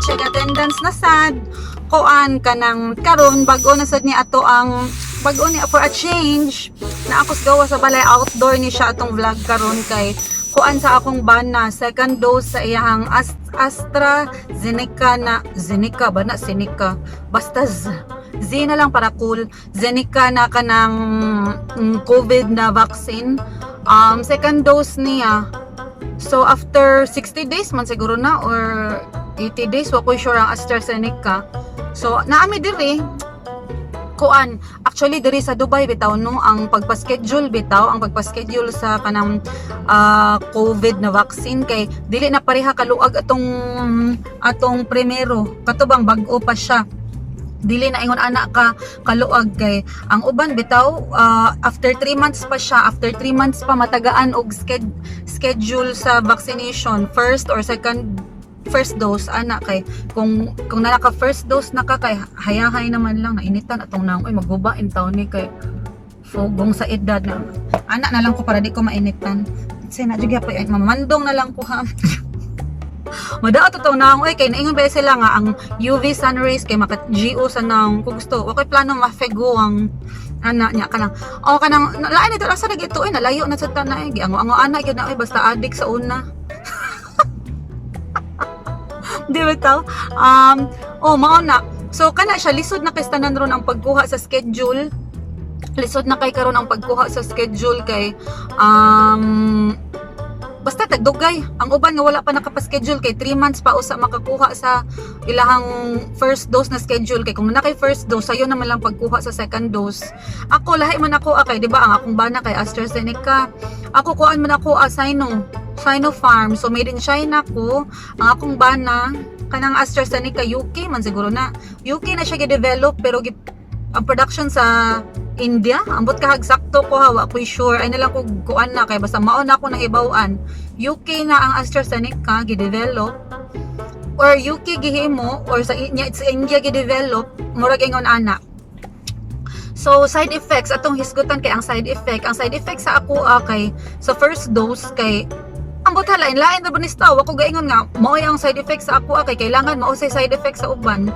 Check attendance na sad. Kuan kanang karon bag-o na sad ni ato ang bag-o ni for a change na ako sa gawa sa balay, outdoor ni siya atong vlog karon kay kuan sa akong bana, second dose sa iyahang AstraZeneca na Zeneca ba na Zeneca, basta Z, Z na lang para cool, Zeneca na kanang COVID na vaccine, second dose niya. So after 60 days man siguro na or 80 days, wa ko sure ang AstraZeneca. So naami diri kuan, actually diri sa Dubai bitaw no, ang pagpa-schedule bitaw, ang pagpa-schedule sa kanang COVID na vaccine kay dili na pareha kaluag atong atong primero katubang bag-o pa siya, dili na ingon ana ka kaluag kay ang uban bitaw after 3 months pa siya, after 3 months pa matagaan og schedule sa vaccination, first or second, first dose ana. Kay kung naka first dose na ka kay hayahay naman lang. Nainitan atong naong, oy, magguba in taon ni kay fogong sa edad na ana na lang ko para di ko mainitan. Say na jud gyapon ay mamandong na lang ko ha. Madaot atong naong oy kay naingon ba sila nga ang UV sun rays kay maka GO sa naong. Kung gusto, wa koy plano mafego ang ana niya kanang oh kanang lain ito asa lagi ito eh, nalayo na sa tanay giango-ango ana gyud na oy, basta adik sa una. Di ba taw? Oh, mao na. So kana siya, lisod na kay tanan ron ang pagkuha sa schedule. Lisod na kay karon ang pagkuha sa schedule kay basta tagdugay. Ang uban nga wala pa nakapa-schedule kay 3 months pa usa makakuha sa ilahang first dose na schedule, kay kung na kay first dose, sayo naman lang pagkuha sa second dose. Ako lahi man ako kay di ba ang akong bana kay AstraZeneca. Ako kuan man ako Sino Sinopharm. So made in China ko. Ang akong bana kanang AstraZeneca, UK man siguro na. UK na siya gi-develop pero ang production sa India. Ambot kahag sakto ko ha, wa ko'y sure. Ay na lang ko kuan na kay basta mao na ako nahibaw-an. UK na ang AstraZeneca gi-develop or UK gihimo or sa India gi-develop, murag ingon ana. So side effects atong hisgutan kay ang side effects sa ako kay sa first dose kay ambot ha, lain lain ra ba ni sa tawo. Ako gaingon nga mao ang side effect sa ako kay kailangan mao say side effect sa uban.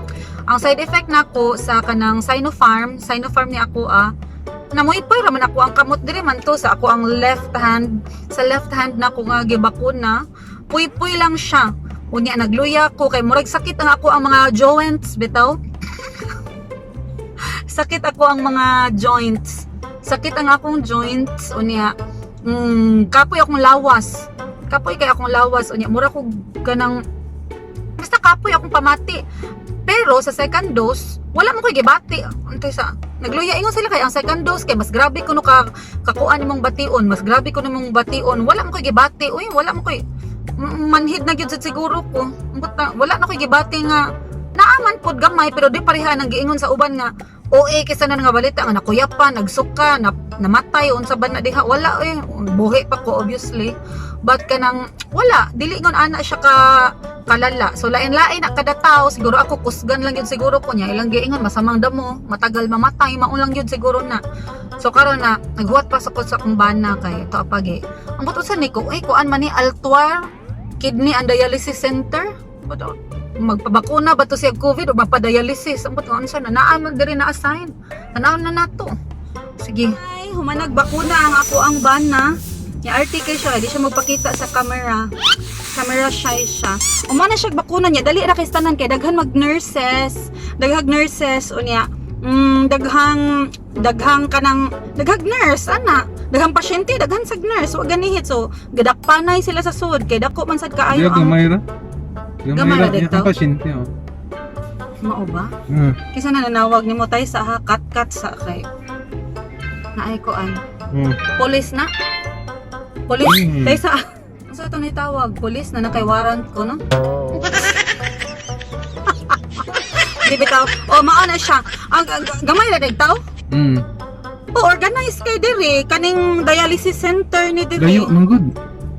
Ang side effect nako sa kanang Sinopharm, Sinopharm ni ako namuypoy ra man ako ang kamot diri man to sa ako ang left hand, sa left hand nako nga gibakuna, puy-puy lang siya. Unya nagluya ko kay murag sakit ang ako ang mga joints bitaw. Sakit ako ang mga joints. Sakit ang akong joints unya kapoy akong lawas. Kapoy kay akong lawas unya mura ko kanang basta kapoy akong pamati. Pero sa second dose, wala mo koy gibati. Untay sa nagluya ingon sila kay ang second dose kay mas grabe kuno ka kakuan nimong bation, mas grabe kuno nimong bation. Wala mo koy gibati. Uy, wala mo koy manhid na gyud sad siguro ko. Ambot na, wala na koy gibati nga naaman pod gamay pero di pareha nang giingon sa uban nga OA kaysa na nga balita nga nakuyapan, nagsuka, na, namatay unsa ba na diha, wala eh, buhi pa ko obviously, but kanang wala, dili ngon ana siya ka kalala. So lain-lain na kada tao siguro. Ako kusgan lang yun siguro ko niya ilang giingon masamang damo, matagal mamatay, mao lang yun siguro na. So karon na naghuwat pa sa ko sa akong bana kay ito apagi ang buto sa niko ay kuan man ni Altuar Kidney and Dialysis Center. Bato magpabakuna ba to siya COVID o mapadialysis? Ang buto unsa na naa man diri na assign, tanaw na nato. Sige. Ay, humanag bakuna ang ako ang bana. Ya RTK siya, di siya magpakita sa camera. Camera shy siya. Umana siya bakuna niya, dali ra kay tanan kay daghan mag nurses, daghang nurses unya. Daghang daghang kanang daghang nurse ana, daghang pasyente, daghan sag nurse, wa ganihit, so gadakpanay sila sa sud kay dako man sad kaayo Di, ang gamay ra. Gamay ra dito? Ang pasyente, oh. Mao ba? Hmm. Kisa na nanawag nimo tay sa ha, cut cut sa kay naay ko an. Police na. Police tay sa. Unsa to ni tawag? Police na nakay warrant ko no. Di bitaw. O mao na siya. Ang gamay ra tao. O organize kay diri kaning dialysis center ni diri. Layo man gud.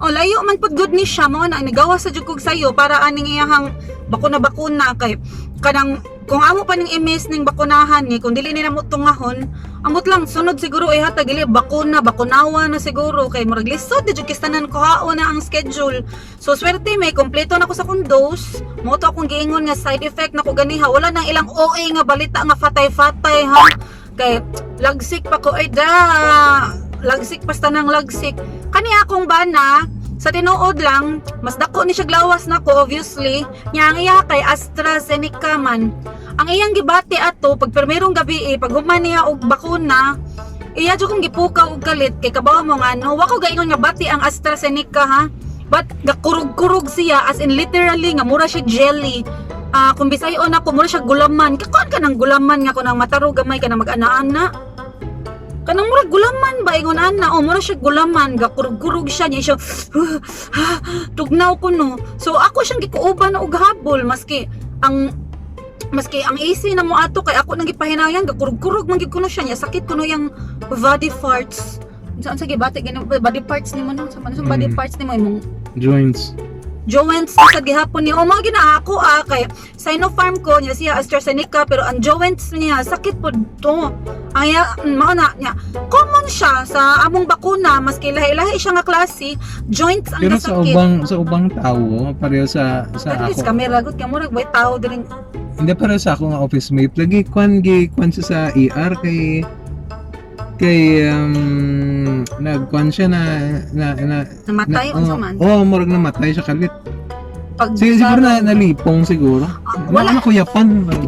O layo man pud good ni siya, mao na nigawa sa jud kog sayo para aning iyahang bakuna bakuna kay kanang Kung amo pa ning i-miss ning bakunahan ni, kung dili ni namo tungahon, amot lang sunod siguro ihatag dili bakuna, bakunawa na siguro kay murag lisod di jud kistanan ko haon na ang schedule. So swerte may kompleto na ko sa akong dose. Mo to akong giingon nga side effect nako ganiha, wala nang ilang OA nga balita nga fatay-fatay ha. Kay lagsik pa ko ay da. Lagsik pasta nang lagsik. Kani akong bana sa tinuod lang, mas dako ni siya glawas nako obviously. Nya ang iya kay AstraZeneca man. Ang iyang gibati ato pag permerong gabi eh, pag human niya og bakuna, iya jud kong gipukaw og kalit kay kabaw mo nga no, wa ko gaingon nga bati ang AstraZeneca ha. But gakurog-kurog siya as in literally nga mura siya jelly. Ah, kung bisayon ako mura siya gulaman. Kakuan ka ng gulaman nga kunang mataro gamay ka na mag-ana-ana. Kanang mura gulaman ba ingon ana o mura siya gulaman gakurog-kurog siya niya siya tugnaw ko no. So ako siyang gikuuban og habol maski ang AC na mo ato kay ako nang gipahinayan gakurog-kurog man gid kuno siya niya sakit kuno yang body parts. Saan sa gibati gani body parts nimo no? Sa man sa body parts nimo imong Joints. Joints sa gihapon niya. O mga gina ako ah, kay Sinopharm ko niya siya AstraZeneca pero ang joints niya sakit po to. Ay mao na niya. Common siya sa among bakuna maski lahi-lahi siya nga klase, joints ang Pero sa nasakit. ubang tao, pareho sa At least ako. camera gud kay murag way tao diri. Hindi, pareho sa ako nga office mate. Lagi kwan gi kwan siya sa ER kay nagkwan siya na na na Namatay na, unsa oh, man. Oh, murag namatay siya kalit. Pag Siguro na nalipong siguro. Ah, wala. Wala na kuyapan. Ay,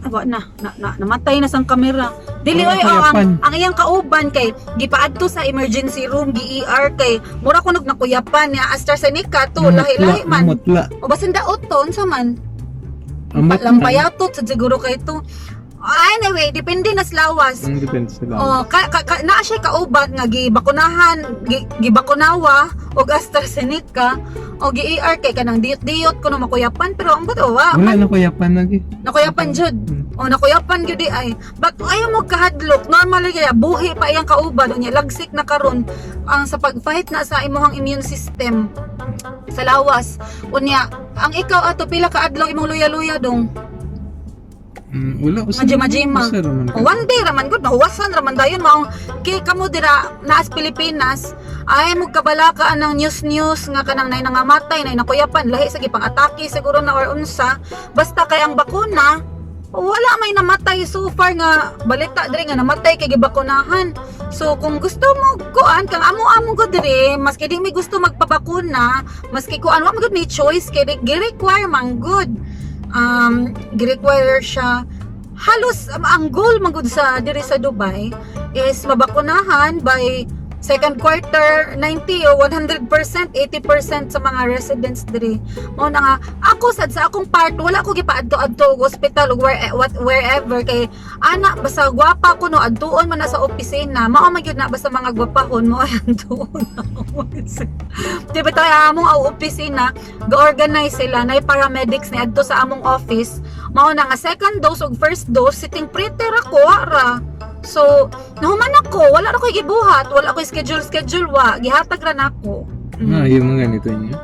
Wa na, na, na namatay na sang kamera. Dili Wala oy ko oh, yapan. ang iyang kauban kay gipaadto sa emergency room gi ER kay mura kunog nakuyapan niya AstraZeneca to lahi-lahi man. Namutla. O basin daot to unsa man? Amot na. Lampayatot sad siguro kay to. Anyway, depende na sa lawas. Ang depende sa lawas. Oh, ka, naa siya kauban nga gibakunahan, gibakunawa og AstraZeneca o gi ER kay kanang diyot-diyot kuno makuyapan pero ang buto wa Wala na kuyapan lagi. nakuyapan jud. O nakuyapan gyud di ay. But ayaw mo kahadlok, normally kaya buhi pa iyang kauban unya lagsik na karon ang sa pag-fight na sa imong immune system sa lawas. Unya, ang ikaw ato pila ka adlaw imong luya-luya dong. Wala usa. Majima-jima. Usa raman ka. O, one day raman gud nahuwasan raman dayon maong kay kamo dira naas Pilipinas ay mo kabalaka anang news news nga kanang nay nangamatay nay nakuyapan lahi sa gipang atake siguro na or unsa basta kay ang bakuna wala may namatay so far nga balita diri nga namatay kay gibakunahan. So kung gusto mo kuan kang amo-amo ko diri maski di mi gusto magpabakuna maski kuan wa man gud may choice kay gi-require man gud gi-require siya halos ang goal man gud sa diri sa Dubai is mabakunahan by second quarter 90 o 100%, 80% sa mga residents diri. Mao na nga ako sad sa akong part wala ko gipaadto-adto og hospital og where, what, wherever kay ana basta gwapa ko no adtuon man na sa opisina mao man gyud na basta mga gwapahon mo ay adtuon na ako. Di ba tayo among aw opisina ga-organize sila nay paramedics ni adto sa among office mao na nga second dose ug first dose sitting pretty ra ko ra. So nahuman ako wala ra koy gibuhat wala koy schedule schedule wa gihatag ra nako. Ah, yung mga ganito niya.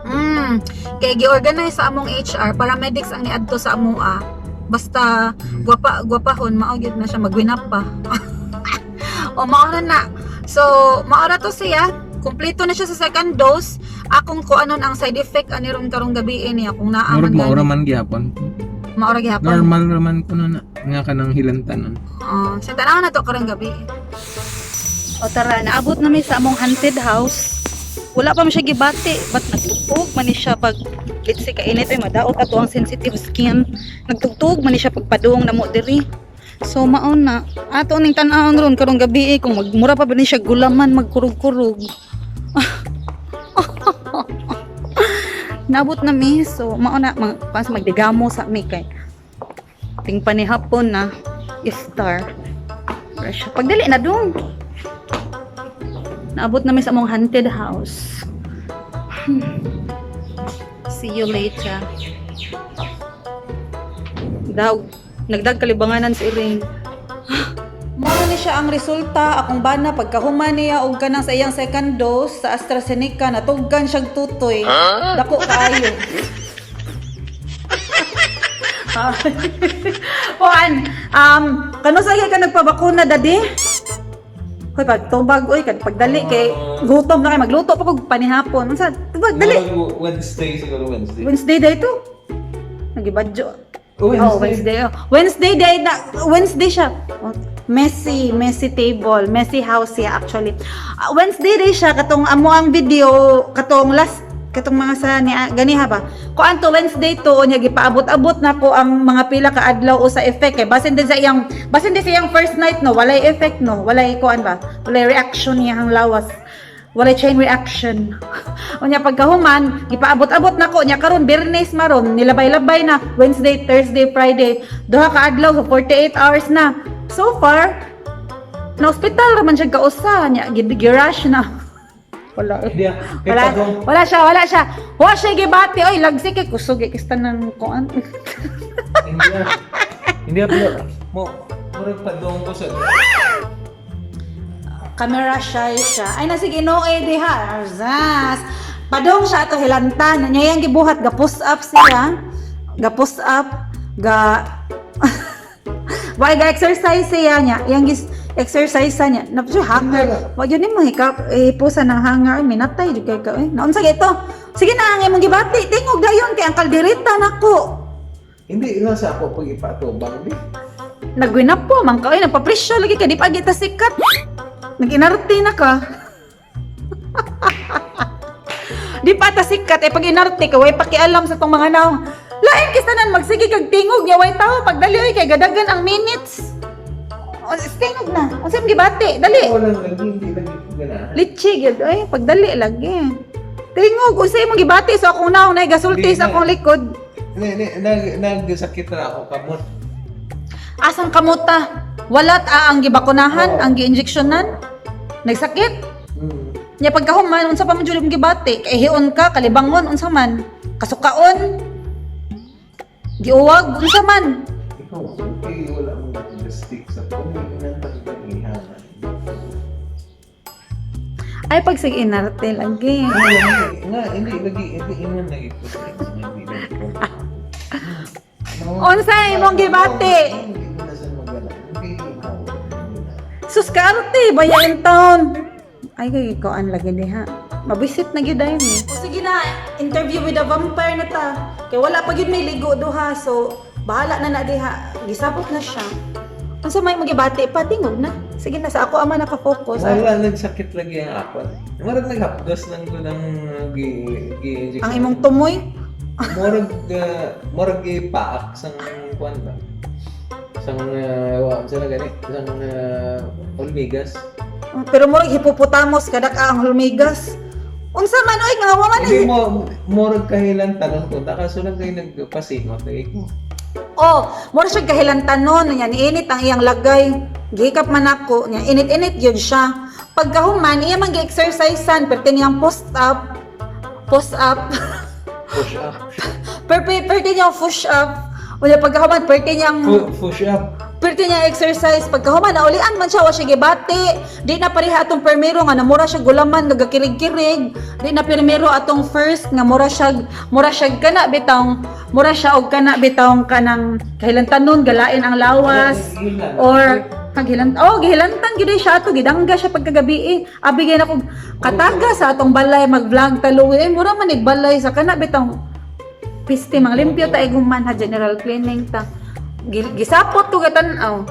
Kay gi-organize sa among HR paramedics ang niadto sa amoa basta gwapa gwapahon mao gyud na siya magwinap pa o mao na na so mao ra to siya kumpleto na siya sa second dose akong kuanon ang side effect ani ron karong gabi niya kung naa Murag man maura gani man gihapon. mao ra gihapon. Normal raman kuno na nga kanang hilantanon. Oh, sa tanaw na to karong gabi. O tara, naabot na mi sa among haunted house. Wala pa man siya gibati, but nagtugtog man ni siya pag litsi kainit ay madaot ato ang sensitive skin. Nagtugtog man ni siya pagpadung namo diri. So maon na ato ning tan-awon ron karong gabi eh, kung magmura pa ba ni siya gulaman magkurog-kurog. Naabot na mi, so mao na mag, pas magdigamo sa mi kay ting panihapon na iftar. Fresh. Pagdali na dong. Naabot na mi sa among haunted house. See you later. Daw, nagdag kalibanganan si Irene. Mao ni siya ang resulta akong bana pagkahuman niya og kanang sa iyang second dose sa AstraZeneca natuggan siyag tutoy. Dako kaayo. Juan, kanus-a ka nagpabakuna, Daddy? Hoy, pagtubag, oy, kad pagdali kay gutom na kay magluto pa kog panihapon. Unsa? Tubag, dali. Murag Wednesday siguro, Wednesday. Wednesday day to. Nagibadyo. Oh, Wednesday. Oh, Wednesday. Oh. Wednesday day na Wednesday siya. Oh, messy, messy table, messy house siya actually. Ah, Wednesday day siya katong amo ang video katong last katong mga sa ni ganiha ba. Kuan to Wednesday to unya gipaabot-abot na ko ang mga pila ka adlaw o sa effect kay basin din sa iyang first night, no, walay effect, no, walay kuan ba, walay reaction niya ang lawas, walay chain reaction. Unya pagkahuman, gipaabot-abot na ko nya karon Biyernes maron, nilabay-labay na Wednesday, Thursday, Friday, duha ka adlaw, so 48 hours na. So far, na ospital ra man siya kausa nya gi-rush na. Wala. Hindi ah. Kay Wala, padong wala siya, wala siya. Wa siya gibati, oy, lagsi kay kusog kay kista ng kuan. Hindi ah. Hindi ah, pero mo murag padong ko sa Camera shy siya. Ay na sige no eh diha. Arzas. Padong siya ato hilantan. Nya yang gibuhat ga push up siya. Ga push up ga Why ga exercise siya niya. Yang gis exercise niya. Na siya hanger. Wa gyud nimo hikap hipusan ng hanger. Ay, minatay jud kay ka. Eh, naunsa gyud to? Sige na ang imong gibati. Tingog dayon kay ang kaldereta nako. Hindi lang sa ako pag ipatubang di. Nagwinap po man ka. Ay, nagpapresyo lagi ka. Di pa kita sikat. Nag-inarte na ka. Di pa ta sikat. Eh, pag inarte ka, way pakialam sa tong mga naong. Lain kistanan, magsige kag tingog niya, way tao. Pagdali, oy, kay gadagan ang minutes. O, tingog na. Unsa imong gibati? Dali. Wala lagi, hindi lagi ko ganahan. Litchi, gyud oy, pagdali lagi. Tingog, unsa imong gibati sa akong naong na gasulti sa akong likod. Hindi, hindi, nagsakit na ako kamot. Asang kamuta? Walat a ang gibakunahan, Oo. ang gi-injectionan? Nagsakit? Nya pagkahuman unsa pa man jud imong gibati? Kay hion ka, kalibangon unsa man? Kasukaon? Giuwag unsa man? Ikaw, kay wala mong stick sa phone, hindi nang ihangan. Ay pag sig inarte lagi. Nga, nga, hindi lagi, hindi ingon lagi ko sa inyo, hindi lagi ko. No. Unsa imong gibati? Hindi ko na sa magala. Hindi ikaw. Sus kaarte baya in town. Ay kay ikaw lagi diha. Mabisit na gyud dayon eh. O sige na, interview with a vampire na ta. Kay wala pa gyud may ligo duha so bahala na na diha. Gisabot na siya. Unsa may magibati pa tingog na. Sige na sa ako ama naka-focus. Wala, nagsakit lagi ang ako. Marag naghapdos lang ko ng gi gi Ang imong tumoy. Murag murag gipaak sang kuan ba? Sang wa sa na gani? Sang olmigas. Pero murag hippopotamus kadak ang hulmigas. Unsa man oy nga wa man Hindi eh. mo murag kahilan tanong ko ta kaso lang kay nagpasingot lagi ko. Oh, mura siya kahilantanon niya niinit ang iyang lagay. Gihikap man ako niya init-init yun siya. Pagkahuman iya man gi-exercisean perti niyang post up, post up. Push up. Perti niyang push up. Unya pagkahuman perti niyang Push up. perti niya exercise pagkahuman naulian man siya wa siya gibati. Di na pareha atong permero nga namura siya gulaman nagakirig-kirig. Di na permero atong first nga mura siya kana bitong mura siya og kana bitong kanang kahilantanon galain ang lawas or paghilan oh gihilantan gyud siya ato gidangga siya pagkagabi eh. Abi gay nako kataga sa atong balay mag-vlog taluwi eh mura man balay sa kana bitong piste mga limpyo ta iguman ha general cleaning ta. Gisapot ko gatan-aw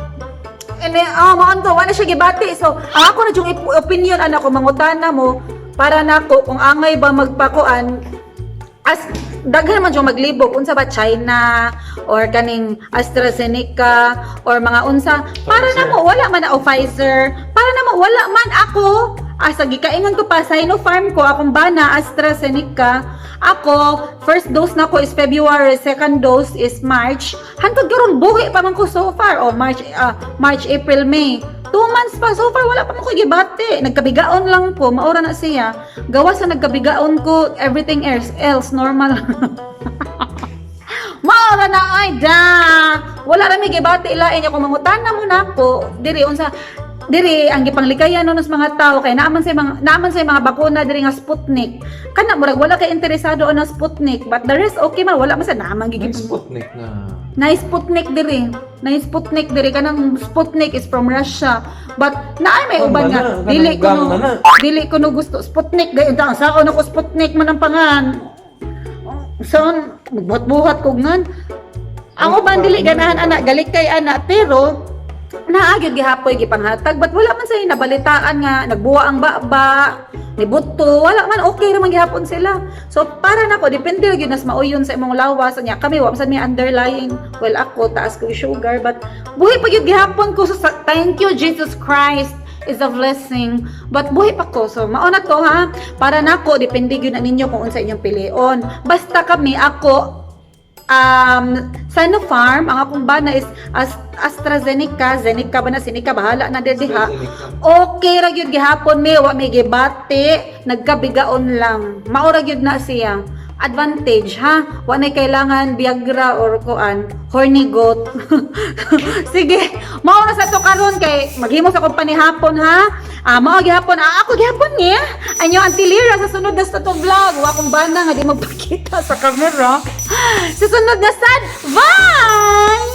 ene ah maon to wala siya gibati so ang ako na yung opinion ana ko mangutana mo para nako kung angay ba magpakuan as daghan man yung maglibog unsa ba China or kaning AstraZeneca or mga unsa para Pfizer. na mo wala man na o Pfizer para na mo wala man ako asa gikaingon ko pa Sinopharm ko akong bana AstraZeneca. Ako first dose na ko is February, second dose is March. Hantod karon buhi pa man ko so far o March, March, April, May, 2 months pa. So far wala pa man ko gibati, nagkabigaon lang ko maura na siya. Gawa sa nagkabigaon ko, everything else normal. Maura na ay da. Wala ra mi gibati ilain niya kung mangutana mo nako diri unsa Diri ang gipanglikayan no sa mga tao kay naaman sa mga bakuna diri nga Sputnik. Kana murag wala kay interesado ang Sputnik, but the rest okay man, wala man sa naaman May gigip. Sputnik na. Na Sputnik diri. Na Sputnik diri, kanang Sputnik is from Russia. But naay may Oh, uban nga mana, kanang dili ko gang no, na na. dili ko no gusto Sputnik gayon ta sa ako Sputnik man ang pangan. So buhat-buhat ko ngan. Ang uban dili ganahan ana, galit kay ana, pero naa gyud gihapoy gipanghatag, but wala man say nabalitaan nga nagbuwa ang baba ni buto, wala man, okay ra man gihapon sila. So para nako, depende ra gyud nas mauyon sa imong lawas nya. Kami wa man sad may underlying, well, ako taas ko sugar, but buhi pa gyud gihapon ko. So, thank you Jesus Christ is a blessing, but buhi pa ko. So mao na to ha, para nako depende gyud na ninyo kung unsa inyong pilion. Basta kami, ako Sinopharm, ang akong bana is AstraZeneca, Zeneca ba na, Seneca, bahala na diha. Okay ra gyud gihapon mi, wa may gibati, nagkabigaon lang. Mao ra gyud na siya. Advantage ha, wa nay kailangan Viagra or kuan, horny goat. Sige, mao na sa to karon kay maghimo sa akong panihapon ha. Ah, mao gihapon, ah, ako gihapon niya. Anyo Auntie Lira sa sunod na sa to vlog. Wa akong bana nga di magpakita sa camera. Sa sunod na sad, bye!